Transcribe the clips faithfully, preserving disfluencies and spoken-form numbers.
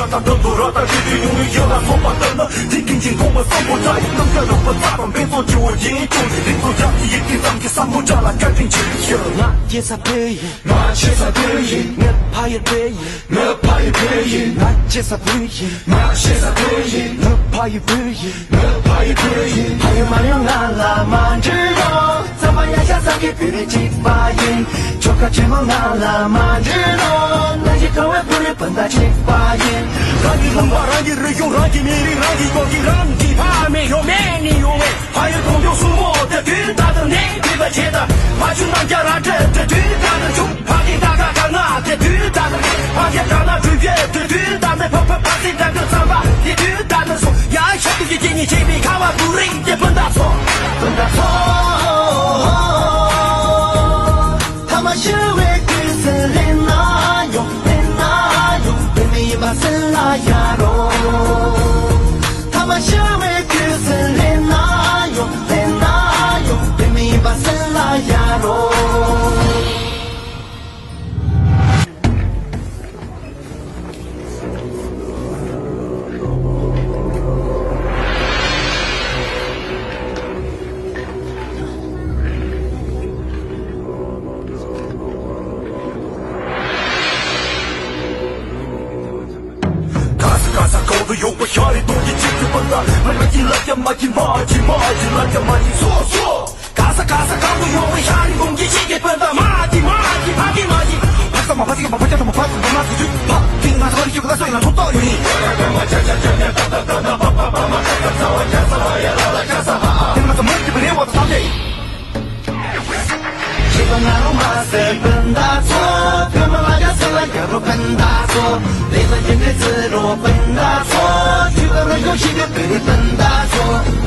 ད་འདི་ཚོ་ར་ད་རེ་རེ་ཡོང་བའི་ཡོད་ལ་སོགས་པ་ལྟར་ན། དེ་ཀུན་གྱི་མཐོང་བ་བསམ་པོ་འདྲ་ཡི་རྣམ་དག་རོགས་པ་རྩ་དང་འབེན་ཚོགས་སྐྱེ་བོ་རྒྱན་སྐྱོང་རིག་ཚོ་ཡག་གི་ཡིག་གི་ཙམ་གྱི་བསམ་བློ་འདྲ་ལ་བཀའ་དྲིན་ཆེ་ཞུ། ང་སྐྱེ་ས་བོད་ཡིན། ང་ཆེ་ས་བོད་ཡིན། ངའི་ཕ་ཡུལ་བོད་ཡིན། ངའི་ཕ་ཡུལ་བོད་ཡིན། ང་སྐྱེ་ས་བོད་ཡིན། ང་ཆེ་ས་བོད་ཡིན། ངའི་ཕ་ཡུལ་བོད་ཡིན། ངའི་ཕ་ཡུལ་བོད་ཡིན། ཕ་ཡུལ་མ་ཡོང་ང་ལ་མ་འདྲི་རོགས། རྩམ་པ་ཡ་ཤ་ཟ་གི་བོད་རིགས་གཅིག་པ་ཡིན། ཆོལ་ཁ་ཆེན་མོ་ང་ལ་མ་འདྲི་རོགས། ན་གཞི་གང་བའི་བོད་རིགས་སྤུན་ཟླ་གཅིག་པ་ཡིན། རང་གི་ལུང་པ་རང་གི་རིག་གཞུང་རང་གི་མི་རིགས་རང་གི་སྐད་ཡིག་རང་གི་ཕ་མེས་ཡང་མེས་ནི་ཡོང་བས། ཕ་ཡུལ་གངས་ལྗོངས་སྲུ་མོ་དེ་དུས་ད་ལྟ་ནས་བྲིས་པ་བྱེད་དང་། ཕ་ཆུ་རྣམ་རྒྱལ་ར་སྤྲད་དེ་དུས་ད་ལྟ་བྱུང་། ཕ་གི་ད་ག་ག་ང་དེ་དུས་ད་ལྟ་ཕ་གི་ད་ལ་གྲུབ་ཡས་དེ་དུས་ད་ལྟ་ཕ་ཕ་ཕ་སྲིད་ད་ག་ཚང་པ་དེ་དུས་ད་ལྟ་སོང་ཡ། ཤ་དུ་གི་སྐྱེ་ཉིད་ཆེ་བའི་ཁ་བ་བུ་རིགས་དེ་སྤུན་ཟླ་ཚོ། སྤུན་ཟླ་ཚོ། ཐ་མ་ཤི་བའི་དུས་སུ་ལེན་ན་ཡོང་། ལེན་ན་ཡོང་། བོད་མི་ཡིན་པ་སེམས་ལ་ཡ་རོ། ཐ་མ་ཤི་བའི་དུས་སུ་ལེན་ན་ཡོང་། ལེན་ན་ཡོང་། བོད་མི་ཡིན་པ་སེམས་ལ་ཡ་རོ། ག་ས་ག་ས་གང་དུ་ཡོད་པ་ཤ་རི་སྟོང་གི་ཅིག་གི་སྤུན་ཟླ། མ་ཡི་ལ་རྒྱ་མ་གི་མ་གི་མ་གི་ལ་རྒྱ་མ་གི་སོ་སོ། ག་ས་ག་ས་གང་དུ་ཡོད་པའི་ཤ་རི་གོང་གི་ཤིག་གི་སྤུན་ཟླ། མ་གི་མ་གི་ཕ་གི་མ་གི། ཕ་ས་མ་ཕ་ཅིག་མ་ཕ་ཅག་ཏུ་མ་ཕ་ས་མ་ས་ཅུ་ཕ་ཏིང་ང་ས་རི་ཤུག་ལ་སོ་ཡིན་ན་ཐོབ་ཐོབ་ཡོད་ནི། ཏིང་ང་ས་མ་གི་པ་རེ་བ་ད་ཏེ། ཁྱེད་ང་རོ་མ་ཟེར་སྤུན་ཟླ་ཚོ། བོད་མི་ལ་རྒྱ་སེ་ལ་རྒྱ་རོ་སྤུན་ཟླ་ཚོ། ལས་ལ་རྒྱུ་འབྲས་བརྩི་རོགས་སྤུན་ཟླ་ཚོ། ཁྱེད་ལ་རོ་ཡོང་ཤིག་གི་བོད་རིགས་སྤུན་ཟླ་ཚོ།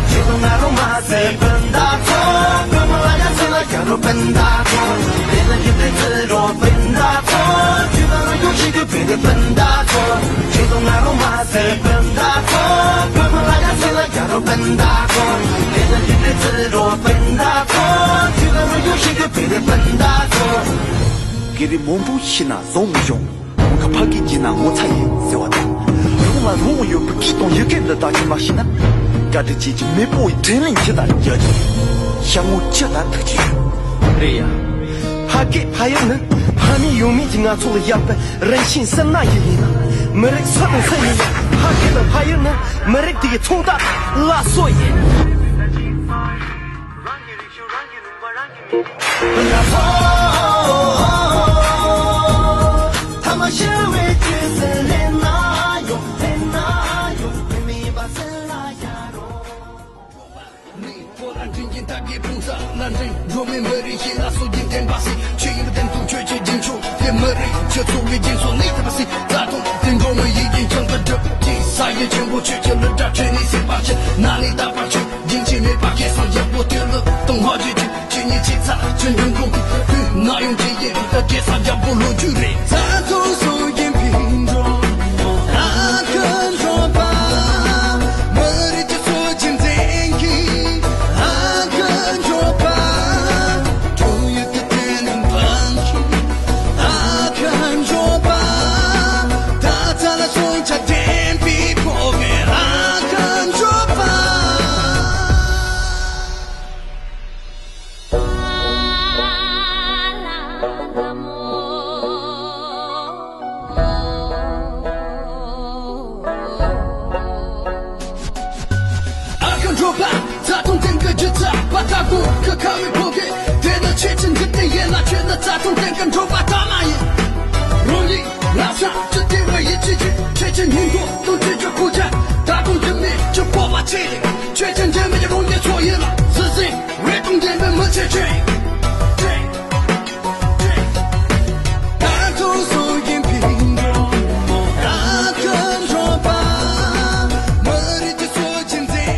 ཁྱེད་ང་རོ་མ་ཟེར་སྤུན་ཟླ་ཚོ། བོད་མི་ལ་རྒྱ་སེ་ལ་རྒྱ་རོ་སྤུན་ཟླ་ཚོ། ལས་ལ་རྒྱུ་འབྲས་བརྩི་རོགས་སྤུན་ཟླ་ཚོ། ཁྱེད་ལ་རོ་ཡོང་ཤིག་གི་བོད་རིགས་སྤུན་ཟླ་ཚོ། ཁྱེད་ང་རོ་མ་ཟེར་སྤུན་ཟླ་ཚོ། བོད་མི་ལ་རྒྱ་སེ་ལ་རྒྱ་རོ་སྤུན་ཟླ་ཚོ། ལས་ལ་རྒྱུ་འབྲས་བརྩི་རོགས་སྤུན་ཟླ་ཚོ། ཁྱེད་ལ་རོ་ཡོང་ཤིག་གི་བོད་རིགས་སྤུན་ཟླ་ཚོ། སྐད་རིགས་མང་པོ་ཤེས་ན་བཟང་མི་ཤོང་། གང་ག་ཕ་གི་སྐྱིད་ན་ངོ་ཚ་ཡིན་ཟེར་བ་དང་། རང་ལ་རང་ཡོད་པའི་སྐད་དང་ཡི་གེ་འདི་དག་ཁྱོད་མ་ཤེས་ན། བཀའ་དྲིན་ཆེ་གི་མེས་པོ་ཡི་དྲིན་ལན་ཇི་ལྟར་འཇལ་རྒྱུ། ཤ་ངོ་ཅི་ལྟར་ཐུག་ཅི་ཞུ། རེད་ཡ། ཕ་གི་ཕ་ཡུལ་ནི་ཕ་མེས་ཡང་མེས་ཀྱི་ང་ཚོ་ལ་ཡག་པའི་རིན་ཆེན་གསུམ་ན་ཡི་ཡིན་ལ། མི་རིགས་སུ་དང་སུ་ཡིན་ཡང་ཕ་གི་དང་ཕ་ཡུལ་ནི་མི་རིགས་དེ་གི་ཚོང་རྟགས་ལ་སོགས་ཡིན།